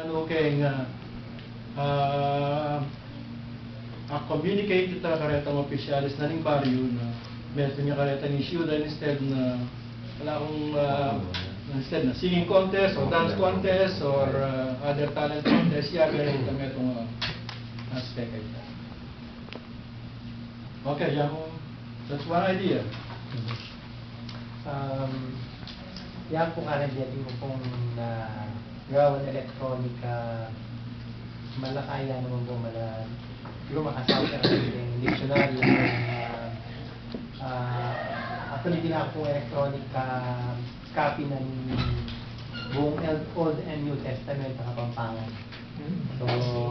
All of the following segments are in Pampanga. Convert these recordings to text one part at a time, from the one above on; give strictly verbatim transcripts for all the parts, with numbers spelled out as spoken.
Okay, nga, ah, a-communicate ita karetang opisyales na ning baryu na metung ya karetang issue, then instead na, wala akong, ah, instead na singing contest or dance contest or, ah, other talent contest, ya, kaya ita metung, ah, aspect ita. Okay, yang, that's one idea. Um, ya pu, karin, diyating ku pung, ah, gawan electronic, ah, malakaya naman pu, mala, siguru makasaup ka rin king dictionary, ah, ah, actually, ginawa ku pung electronic, ah, copy ning buung El-, Old and New Testament a Kapampangan. So,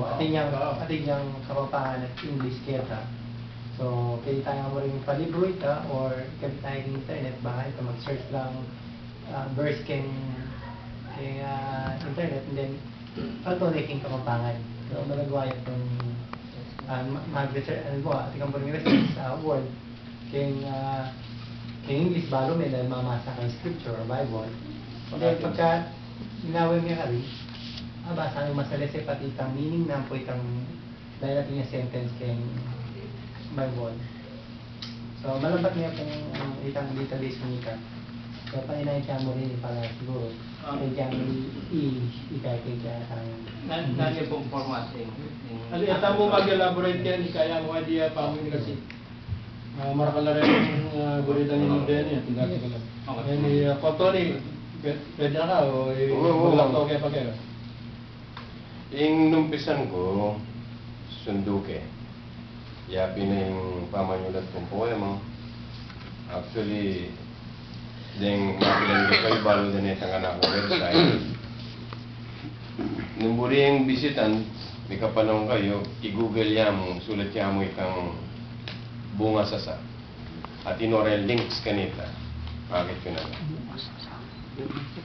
atin yang, atin yang Kapampangan at English keta. So, pwede taya mu ring palibru ita or ikabit taya king internet, baka ita mag-search lang, ah, verse king, king, ah, internet, and then, pagtune king Kapampangan. So, magagawa ya pung, ah, ma-, mag-research, ano po, atin kang pung research sa Word. King, ah, king English, balu me dahil mamasa kang scripture or Bible. Then, pagka ginawa me karin, mabasa me masalese pati itang meaning na, ampo itang darating a sentence king Bible. So, malambat me pung itang database mu ita. So, panginayan ke mu rin para siguru, ah, kaya ke mu i-, i-, i-, kaya ke kaya kang... Nan-, nan-, yung pung format, eh, yung... Kasi, ita mu mag-elaborate yan, ikaya mu idea pa mu kasi. Ah, marakal la rin, ah, guritang ing Deni, ah, tingnan ko lang. Okay. Yan, eh, ah, Kotoni, pwe-, pwede na ka, o, eh, oo, oo, maglakto ke pa kayo. Ing numpisan ku, Sunduke. Ya pin ing pamanyulat kung poema. Actually, deng makilang di kayu, balu deng itang kanakung website. Nung buri ing bisitan, mikapanaun kayu, i-Google ya mu, sulat ya mu itang Bunga Sasa. Atin ora ing links kanita. Bakit yun na?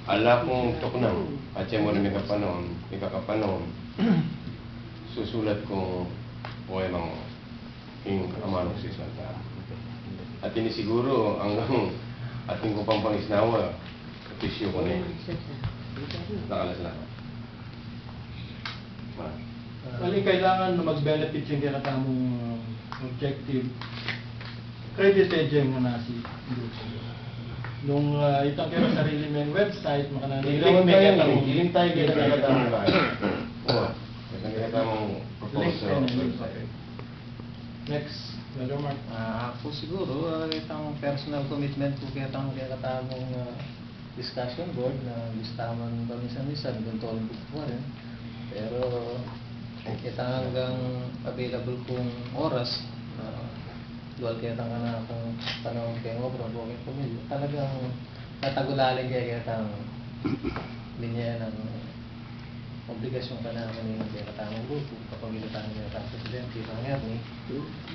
Ala kung tuknang, at siya mu rin mikapanaun, mikakapanaun, susulat kung poemang ing amanung siswanta. At ini siguro, anggang atin ku pang pangisnawa, opisyu ku ne. Nakalas lang. Ma. Bali, kailangan na mag-benefit yung kaya katamung, um, objective. Credit e jeng nganasi. Nung, ah, itang kaya sarili meng website, makanang link me kaya tamung, link tayo kaya katamung, ah, itang kaya katamung proposal. Link tayo, link tayo. Next, Brother Mark. Ah, aku siguru, ah, itang personal commitment ku kaya tamung, kaya katamung, ah, discussion board na bista man paminsan-minsan, guntulan ku pa rin. Pero, itang anggang available kung oras, ah, dual ketang kanakung panaun keng obra, bukeng pamilya, talagang tatagulaling ke ketang linya nang obligasyun kanaku ning kekatamung grupu, kapamilatan kekatang presidente, kang Ernie.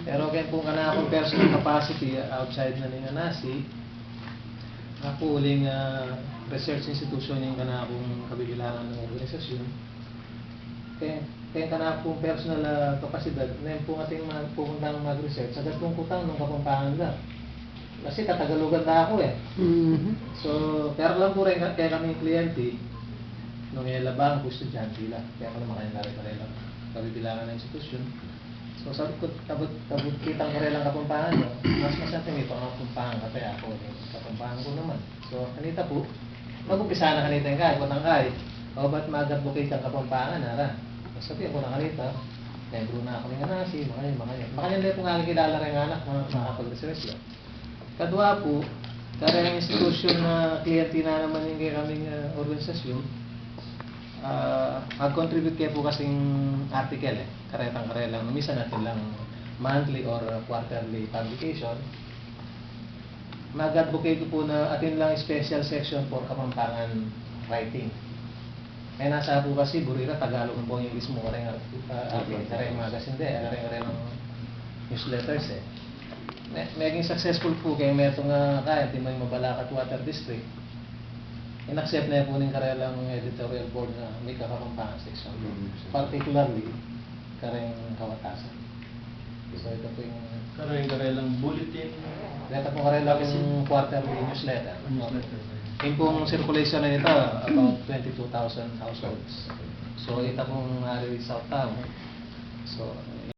Pero keng pung kanakung personal capacity, outside na ning nganasi, aku uling, ah, research institution ing kanakung kabibilangan nang organisasyun. Keng, keng kanakung personal, ah, kapasidad, neng pung ating ma-, pupuntang mag-research, agad kung kutang nung Kapampangan da. Kasi Katagalugan da aku e. Mhm. So, pero lang pu rin ke-, kekaming kliyente, nung e la bangku, estudyante la. Kaya pala makanyan la rin karela kabibilangan a institusyun. So, sabi ku, kabud, kabud kitang karelang Kapampangan, no? Mas masanting e pa Kapampangan, kaya aku, e, Kapampangan ku naman. So, kanita pu, mag-umpisa na kanita ing kaya, kutang kaya, o, ba't mag-advocate kang Kapampangan, ara? Sabi ku na kanita, membro na aku ning nganasi, makanyan, makanyan. Makanyan la pung akilala reng anak, ma-, makapag-research la. Kadua pu, kareng institusyun na kliyente na naman ning kekaming, ah, organisasyun, ah, mag-contribute ke pu kasing article, e. Karetang karelang, minsan atin lang monthly or quarterly publication. Mag-advocate ku pu na atin lang special section for Kapampangan writing. E, nasa pu kasi buri ra Tagalog ampong English mu kareng, ah, ah, kareng magazine de, kareng, kareng newsletters, e. Me-, meging successful pu keng metung a, ah, kaya, atin may Mabalacat Water District. In-accept ne pu ning karelang editorial board na mika Kapampangan section. Mm. Particularly, kareng kawatasan. So, ita pu ing kareng, karelang bulletin. Ita pu ing karelang quarterly newsletter. Newsletter. Ing pung circulation na nita, about twenty-two thousand households. So, ita pung ari sa tau. So,